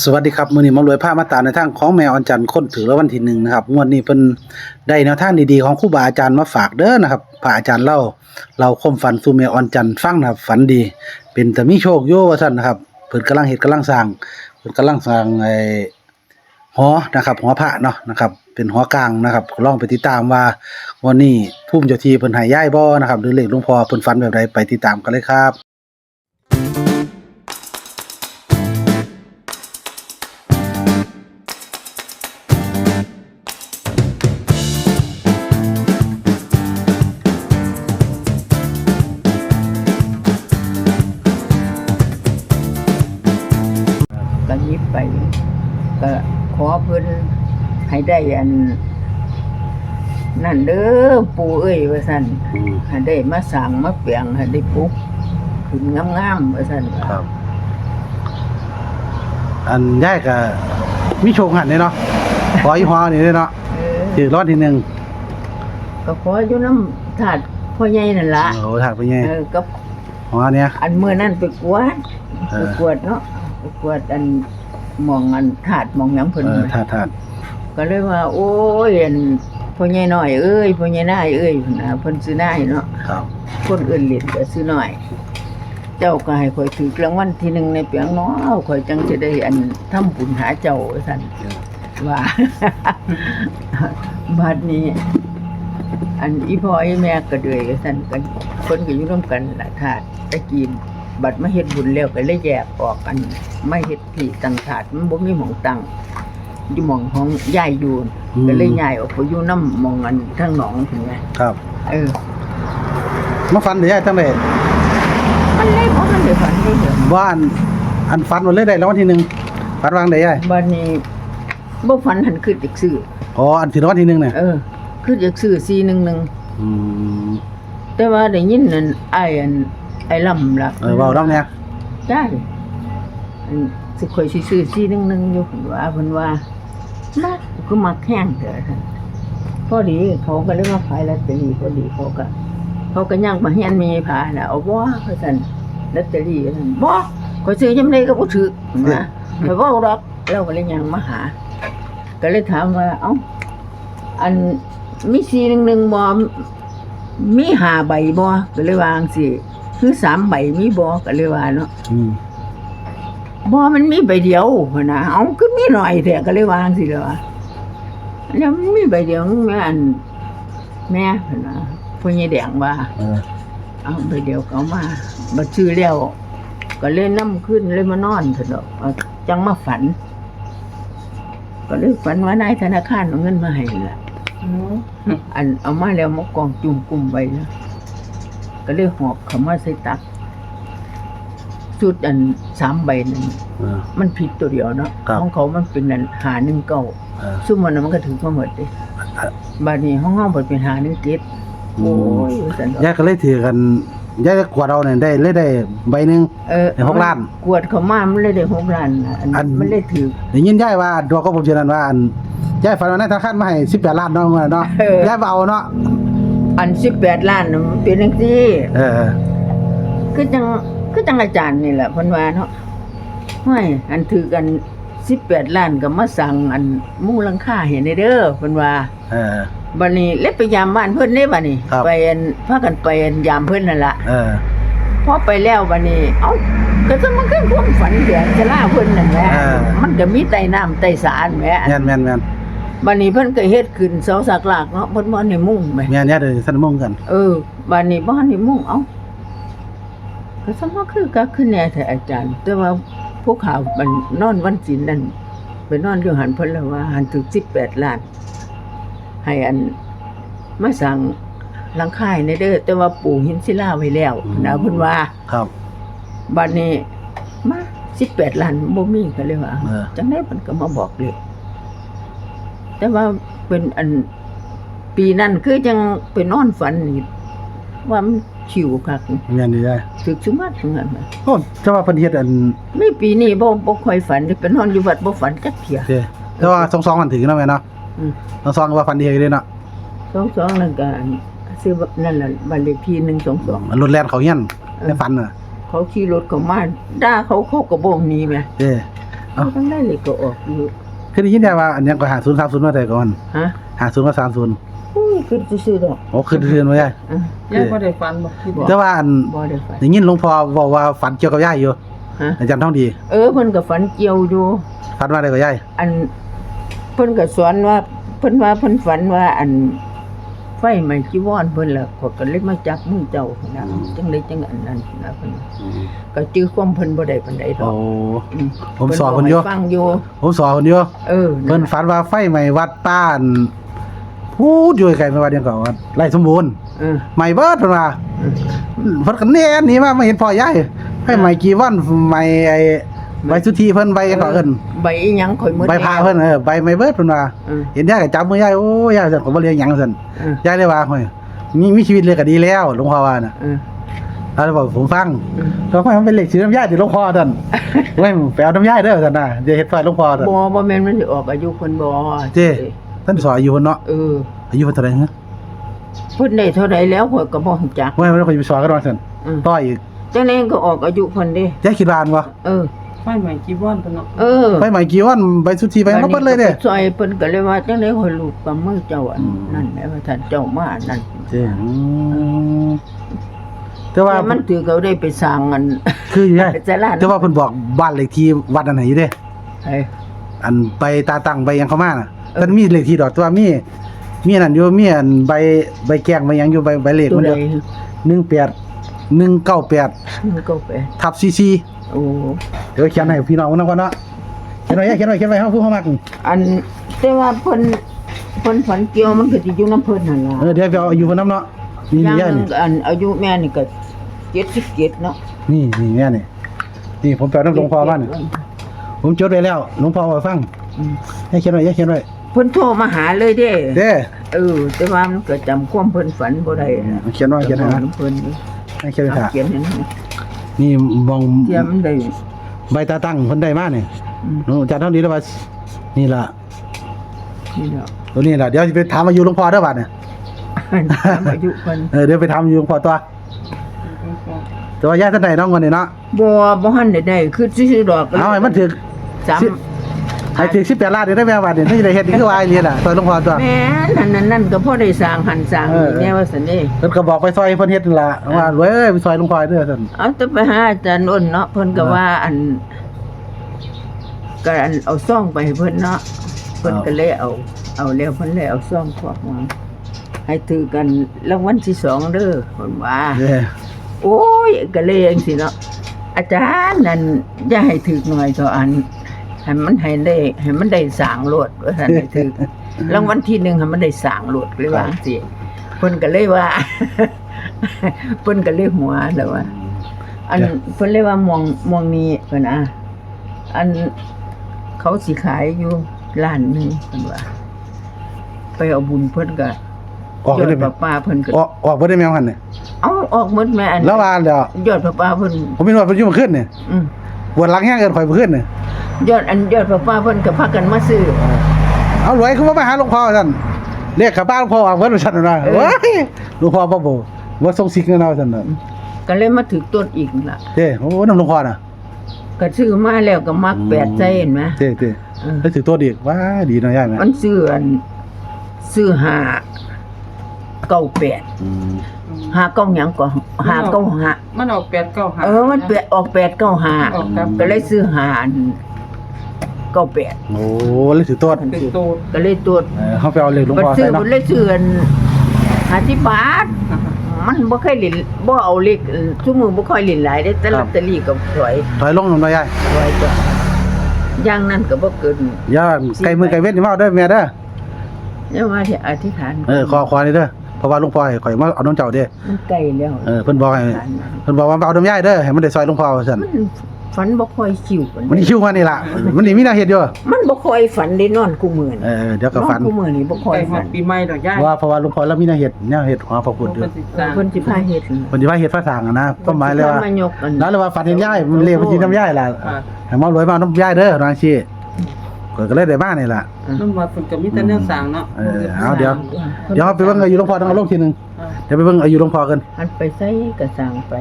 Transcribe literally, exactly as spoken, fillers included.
สวัสดีครับ มื้อนี้หมารวยพามาตามแนวทางของแม่อ่อนจันทร์ คนถือรางวัลที่หนึ่งนะครับ งวดนี้เพิ่นได้แนวทางดีๆของครูบาอาจารย์มาฝากเด้อนะครับ พระอาจารย์เล่า เล่าความฝันสู่แม่อ่อนจันทร์ฟังนะครับ ฝันดี เป็นตามีโชคอยู่ว่าซั่นนะครับ เพิ่นกำลังเฮ็ดกำลังสร้าง เพิ่นกำลังสร้างไอ้หอนะครับ หอพระเนาะนะครับ เป็นหอกลางนะครับ ลองไปติดตามว่างวดนี้ภูมิเจ้าที่เพิ่นให้ย้ายบ่นะครับ หรือเลขหลวงพ่อเพิ่นฝันแบบใด ไปติดตามกันเลยครับ ก็หยิบไป ก็ขอเพิ่นให้ได้อันนั่นเด้อปู่เอ้ย ว่าซั่น อืม ให้ได้มาสร้างมาแปลง ให้ได้ปลุกขึ้นงามๆ ว่าซั่น ครับ อันยายก็มีโชคหั้นเด้เนาะ ขออีหอนี่เด้เนาะ เออ ถือรางวัลที่หนึ่ง ก็ขออยู่นำธาตุพ่อใหญ่นั่นล่ะ โอ้ ธาตุพ่อใหญ่ เออ กับ หอเนี่ย อันมื้อนั้นไปกวด เออ ไปกวดเนาะ ไปกวดอันหม่องอันธาตุหม่องหยังเพิ่น เออ ธาตุ ธาตุ ก็เลยว่า โอ้ย อันพ่อใหญ่น้อยเอ้ย พ่อใหญ่นายเอ้ย เพิ่นน่ะ เพิ่นชื่อนายเนาะ ครับ คนอื่นเล่นก็ชื่อน้อย เจ้าก็ให้ข้อยถืกรางวัลที่หนึ่งในเปียงเนาะ ข้อยจังสิได้อันทำบุญหาเจ้า ว่าซั่น เออ ว่า บัดนี้ อันอีพ่ออีแม่ก็เดือยว่าซั่น กัน เพิ่นก็อยู่นำกันล่ะ ธาตุตะกี้ บัดมาเฮ็ดบุญแล้วก็เลยแยกออก อันมาเฮ็ดที่ตั้งธาตุ มันบ่มีหม่องตั้ง อยู่หม่องของยายอยู่ อืม ก็เลยย้ายออกไปอยู่นำหม่องอันทางหนองพุ้นไง ครับ เออ มาฝันเด้ยายจังได๋ มันเลยบ่ทันได้ฝันเลยเด้อ ว่าอัน อันฝันว่าเลยได้รางวัลที่หนึ่ง ฝันว่าจังได๋ยาย บัดนี้ บ่ฝันหั้น คิดอยากซื้อ อ๋อ อันถือรางวัลที่หนึ่งเนี่ย เออ คิดอยากซื้อ สี่หนึ่งหนึ่ง อืม แต่ว่าได้ยินนั่น อ้ายอัน อ้ายลำล่ะ เออ เว้านำแหน่ จ้า อัน สิ ข้อยสิซื้อ สี่หนึ่งหนึ่ง อยู่ เพิ่นว่า เพิ่นว่า มา กูคือมักแฮงแท้ พอดีเขาก็เลยมาขายลอตเตอรี่ พอดีเขาก็ เขาก็ย่างมาเฮียนแม่ยายผาน่ะ เอาบ่ ว่าซั่น ลอตเตอรี่ ว่าซั่น บ่ ข้อยซื้อยามใดก็บ่ถืก เพิ่นว่า ข้อยบ่เอาดอก เราก็เลยย่างมาหา ก็เลยถามว่า เอ้า อัน มี สี่หนึ่งหนึ่ง บ่ มีห้าใบบ่ ก็เลยว่าจั่งซี้ คือสามใบมีบ่ ก็เลยว่าเนาะ อืม บ่ มันมีใบเดียว หั้นนะ เอ้า คือมีน้อยแท้ ก็เลยว่าจั่งซี้แหละวะ แล้วมันมีใบเดียว แม่อัน แม่ หั้นนะ พ่อใหญ่แดงว่า เออ เอาใบเดียวก็เอามา บัดซื้อแล้ว ก็เลยนำขึ้น เลยมานอนซั่นดอก เอา จังมาฝัน ก็เลยฝันว่านายธนาคารเอาเงินมาให้นั่นล่ะ อืม อันเอามาแล้วมากองจุ่มกุมไว้นะ ก็เลยหอบเข้ามาใส่ตัก ชุดอันสามใบนั่น เออ มันผิดตัวเดียวเนาะ ครับ ของเขามันเป็นอันห้าหนึ่งเก้า เออ ซุมมันน่ะมันก็ถืกมาหมดเด้ เออ บัดนี้ของเฮาบัดเป็นห้าหนึ่งเจ็ด อืม โอ้ย ว่าซั่นดอก ยายก็เลยถือกัน ยายก็กวาดเอาเนี่ยได้ เลยได้ใบหนึ่ง เออ ได้หกล้าน กวดเข้ามามันเลยได้หกล้านน่ะ อัน อัน มันเลยถืก ได้ยินยายว่า ดวงก็ผมเชื่อนั่นว่า อัน ยายฝันว่านายธนาคารมาให้สิบแปดล้านเนาะ งวดนั้นเนาะ เออ ยายบ่เอาเนาะ อันสิบแปดล้านน่ะมันเป็นจั่งซี้ เออ คือจั่ง คือจั่งอาจารย์นี่แหละ เพิ่นว่าเนาะ ห้วย อันถืกอันสิบแปดล้านก็มาสั่งอันมุงหลังคาให้แหน่เด้อ เพิ่นว่า เออ บัดนี้เลยไปยามบ้านเพิ่นเด้บัดนี้ ครับ ไปอัน พากันไปอันยามเพิ่นนั่นล่ะ เออ พอไปแล้วบัดนี้ เอ้า ก็จั่งมันคือความฝันเดียวจะลาเพิ่นนั่นแหละ เออ มันก็มีใต้น้ำใต้สาแหม แม่นๆๆ บัดนี้เพิ่นก็เฮ็ดขึ้นเสาสักหลักเนาะ เพิ่นบ่ทันได้มุงแหม แม่นๆ เดี๋ยวท่านมุงกัน เออ บัดนี้บ่ทันได้มุง เอ้า ก็สมว่าคือก็คือแน่แท้อาจารย์ แต่ว่าผู้ข่าวมันนอนวันศีลนั่น ไปนอนอยู่หั้นเพิ่นละว่าหั้นถืกสิบแปดล้าน ให้อันมาสั่งหลังคาให้แหน่เด้อ แต่ว่าปูหินศิลาไว้แล้ว อืม นะเพิ่นว่า ครับ บัดนี้มาสิบแปดล้านบ่มีก็เลยว่า เออ จั่งใด๋เพิ่นก็มาบอกเลข แต่ว่าเป็นอัน ปีนั้นคือจั่งไปนอนฝันนี่ ว่ามันคิวคัก แม่นอยู่เด้ ถืกสุมัดเหมือนกันนะ โอ้ แต่ว่าเพิ่นเฮ็ดอัน ในปีนี้บ่ บ่ค่อยฝัน ไปนอนอยู่วัดบ่ฝันจักเทื่อ เด้ แต่ว่าสองสองมันถืกเนาะแม่เนาะ อืม สองสองว่าฝันดีเลยเนาะ สองสองนั่นก็อัน ซื้อนั่นล่ะ บ้านเลขที่หนึ่งสองสอง อันรถแล่นเข้าเฮียน เออ ในฝันน่ะ เขาขี่รถเข้ามาด่าเขา เขาก็บ่หนีแหม เด้ เอ้า ทั้งได้เลยก็ออกอยู่ คือได้ยินได้ว่าอันหยังก็ห้าศูนย์สามศูนย์มาแต่ก่อน ฮะ ห้าศูนย์กับสามศูนย์ อุ้ย คือซื่อๆดอก โอ้ คือซื่อๆมาใหญ่ เออ ยายบ่ได้ฝันบ่ คิดบ่ แต่ว่าอัน บ่ได้ฝัน ได้ยินหลวงพ่อบอกว่าฝันเกี่ยวกับยายอยู่ ฮะ อาจารย์ทองดี เออ เพิ่นก็ฝันเกี่ยวอยู่ ฝันว่าอะไรกับยาย อัน เพิ่นก็สอนว่า เพิ่นว่าเพิ่นฝันว่าอัน ไฟไหม้จีวรเพิ่นล่ะ ข้อยก็เลยมาจับมือเจ้านะ อืม จังได๋จังอันนั้นนะเพิ่น อืม ก็จื่อความเพิ่นบ่ได้ปานใดดอก โอ้ อืม ผมสอนเพิ่นอยู่ เพิ่นบอกให้ฟังอยู่ ผมสอนเพิ่นอยู่ เออ เพิ่นฝันว่าไฟไหม้วัดป่าอัน พูดอยู่ไกลๆ ไม่ว่าเดียวก่อนวัดไร่สมบูรณ์ เออ ไหม้เบิดเพิ่นว่า เออ เพิ่นก็แล่นหนีมา มาเห็นพ่อยาย ไฟไหม้จีวร ไหม้ไอ้ ใบสุทธิเพิ่น ใบหยังก็เอิ้น ใบอีหยังข่อยหมด ใบพระ แล้ว เพิ่น เออ ใบไหม้เบิดเพิ่นว่า เออ เห็นยายก็จับมือยาย โอ้ย ยาย ซั่นก็บ่เรียกหยังซั่น เออ ยายเลยว่า โอ้ย มี มีชีวิตเลยก็ดีแล้ว หลวงพ่อว่าน่ะ เออ แล้วบอกผมฟัง เออ แล้วค่อยมันเป็นเลขที่น้ำยายที่หลวงพ่อท่าน เว้ย ไปเอาน้ำยายเด้อท่านนะ อย่าเฮ็ดซอยหลวงพ่อท่าน บ่ บ่แม่นมันสิออกอายุเพิ่นบ่ เจ้ ท่านสอนอายุเพิ่นเนาะ เออ อายุเพิ่นเท่าไหร่ฮะ เพิ่นได้เท่าใดแล้วข้อยก็บ่ฮู้จัก เว้ย มันก็อยู่สอนกันว่าซั่น อืม ต่ออีก จังได๋ก็ออกอายุเพิ่นเด้ ยายคิดว่าอันบ่ เออ ไฟไหม้จีวรเพิ่นเนาะ เออ ไฟไหม้จีวร ใบสุทธิ ใบมาเบิดเลยเด้ บัดนี้ก็ไปซอยเพิ่นก็เลยว่า จังได๋ข้อยลูกกำมือเจ้าอัน อืม นั่นแหละว่าท่านเจ้ามาอันนั้น เจ้ อืม แต่ว่า แต่มันถือเขาได้ไปสร้างอัน คืออยู่ไง ศาลา แต่ว่าเพิ่นบอกบ้านเลขที่วัดอันไหนอยู่เด้ ไอ้ อันใบตาตั้งใบหยังเข้ามาน่ะ เออ แต่มีเลขที่ดอก แต่ว่ามี มีอันนั้นอยู่ มีอันใบ ใบแกงใบหยังอยู่ ใบ ใบเลขมันอยู่ ตัวใด หนึ่งแปด หนึ่งเก้าแปด หนึ่งเก้าแปด ทับสี่สี่ โอ้ เดี๋ยวเขียนให้พี่น้องนำก่อนเนาะ เขียนไว้ เขียนไว้ เขียนไว้ เฮาผู้เฮามัก อัน แต่ว่าเพิ่น เพิ่นฝันเกี่ยวมันก็สิอยู่นำเพิ่นหั่นล่ะ เออ เดี๋ยวไปเอาอายุเพิ่นนำเนาะ นี่ อย่าง นี่ หนึ่ง นี่ อันอายุแม่นี่ก็เจ็ดสิบเจ็ดเนาะ นี่ นี่ แม่นี่ นี่ผมไปเอานำหลวงพ่อมานี่ ผมจดไว้แล้ว หลวงพ่อเอาไว้ฟัง อืม ให้เขียนไว้ ให้เขียนไว้ เพิ่นโทรมาหาเลยเด้ เด้ เออ แต่ว่ามันก็จำความเพิ่นฝันบ่ได้นะ เขียนไว้ เขียนไว้นะ เพิ่นนี่ ให้เขียนไว้ค่ะ เขียนให้หน่อย นี่มอง เตรียมได้ ใบตาตั้งเพิ่นได้มานี่ อืม หนูอาจารย์เท่านี้แล้วว่า นี่ล่ะ นี่แหละ ตัวนี้ล่ะ เดี๋ยวสิไปถามอายุหลวงพ่อเด้อบาดเนี่ย ถามอายุเพิ่น เออ เดี๋ยวไปถามอายุหลวงพ่อต่อ แต่ว่ายายท่านใดเนาะ งวดนี้เนาะ บ่ บ่ทันได้ได้ คือซื่อๆดอก เอาให้มันถืก สาม สิ ให้ถืกสิบแปดล้านนี่ได้แม่บาดนี่ นี่ได้เฮ็ดนี่คือว่าอีหลีล่ะ ซอยหลวงพ่อตัว แม่น อันนั้นนั่นก็พอได้สร้างหันสร้าง เออ นี่แม่ว่าซั่นเด้ เพิ่นก็บอกไปซอยเพิ่นเฮ็ดนั่นล่ะ ว่า เออ รวยเอ้ย ไปซอยหลวงพ่อเด้อซั่น เอาแต่ไปหาอาจารย์อ้นเนาะ เพิ่นก็ เออ ว่าอัน ก็อันเอาซองไปให้เพิ่นเนาะ เพิ่น ครับ ก็เลยเอา เอาแล้วเพิ่นเลยเอาซองพวกมา ให้ถืกกันรางวัลที่สองเด้อ เพิ่นว่า เด้อ โอ้ย ก็เลยจังซี่เนาะ อาจารย์นั่นอย่าให้ถืกหน่อยเถาะ อัน ให้มันให้ได้ ให้มันได้สร้างโลด ว่าซั่น ให้ถืกรางวัลที่หนึ่งให้มันได้สร้างโลด เลยว่าจังซี่ เพิ่นก็เลยว่า เพิ่นก็เลยหัวแล้วว่า อัน เพิ่นเลยว่าหม่อง หม่องนี้เพิ่นอ่ะ อันเขาสิขายอยู่ล้านหนึ่งเพิ่นว่า ไปเอาบุญเพิ่นก็ ออก ยอด ได้ไหม ประปาเพิ่นก็ ออก ออกบ่ได้แม่นหั่นเนี่ย เอาออกหมดแม่ อัน แล้วว่าแล้ว ยอดประปาเพิ่น ผมมีว่าเพิ่นอยู่เมื่อคืนเนี่ย อืม ปวดหลังแฮงเอิ้นข่อยเมื่อคืนเนี่ย ยอด อันยอดประปาเพิ่นก็พากันมาซื้อ เอารวยคือว่ามาหาหลวงพ่อซั่น เลขข้าบ้านหลวงพ่อออกเพิ่นว่าซั่นนะ เออ เว้ย หลวงพ่อบ่บ่ ว่าส่งซิกแน่นอนซั่นน่ะ ก็เลยมาถืกต้นอีกนั่นล่ะ เด้ โอ้ นำหลวงพ่อน่ะ ก็ซื้อมาแล้วก็มัก อืม แปดใส่เห็นไหม เด้ เด้ เออ แล้วถืกต้นอีก ว้า ดีเนาะยายแม่ มันซื้ออัน ซื้อห้าเก้าแปด อืม ห้าเก้าหยังก็ ห้าเก้าห้า มันออกแปดเก้าห้า เออ มันแปด ออกแปดเก้าห้า ออกครับ ก็เลยซื้อห้าอันเก้าแปด โอ้ เลยถืกต้น ถืกต้น ก็เลยตรวจ เออ เขาไปเอาเลขหลวงพ่อ บัดซื้อ ใส่เนาะ บัดเลยซื้ออันห้าสิบบาท อ่าฮะ มันบ่เคยเล่น บ่เอาเลข เอ่อ ซุมื้อบ่ค่อยเล่นหลายเด้ แต่ ครับ ลอตเตอรี่ก็ถอย ถอยลงหน่อยยาย ถอยตัว อย่างนั้นก็บ่เกิน อย่า สิบ ใกล้มื้อใกล้เว็นนี่มาเอาเด้อแม่เด้อ เนี่ยว่าสิอธิษฐาน เออ ขอ ขอนี่เด้อ เพราะว่าหลวงพ่อให้ข่อยมาเอานำเจ้าเด้ มันใกล้แล้ว เออ เพิ่นบอกให้ อธิษฐาน เพิ่นบอกว่ามาเอานำยายเด้อ ให้มันได้ซอยหลวงพ่อว่าซั่น มันฝันบ่ค่อยคิวปานใด มันคิวมานี่ล่ะ มันนี่มีแนวเฮ็ดอยู่ มันบ่ค่อยฝันได้นอนคู่มื้อนี่ เออ เดี๋ยวก็ฝัน นอนคู่มื้อนี่บ่ค่อยฝัน ใกล้ฮอดปีใหม่ดอกยาย ว่าเพราะว่าหลวงพ่อลาวมีแนวเฮ็ด แนวเฮ็ดของพระพุทธอยู่ เพิ่นสิสร้าง เพิ่นสิพาเฮ็ด เพิ่นสิพาเฮ็ดพาสร้างอะนะ ความหมายเลยว่า เพิ่นสิพามายกอัน แล้วเลยว่าฝันเห็นยาย มันเลขมันสินำยายล่ะ อ่า ให้หมอรวยมาเอานำยายเด้อ ว่าจั่งซี้ ข้อยก็เลยได้มานี่ล่ะ อืม น้ำวัดเพิ่นก็มีแต่แนวสร้างเนาะ เออ เอาเดี๋ยว เดี๋ยวเราไปเบิ่งอายุหลวงพ่อต้องเอาลงทีหนึ่ง อ่า เดี๋ยวไปเบิ่งอายุหลวงพ่อกัน อันไปไสก็สร้างไป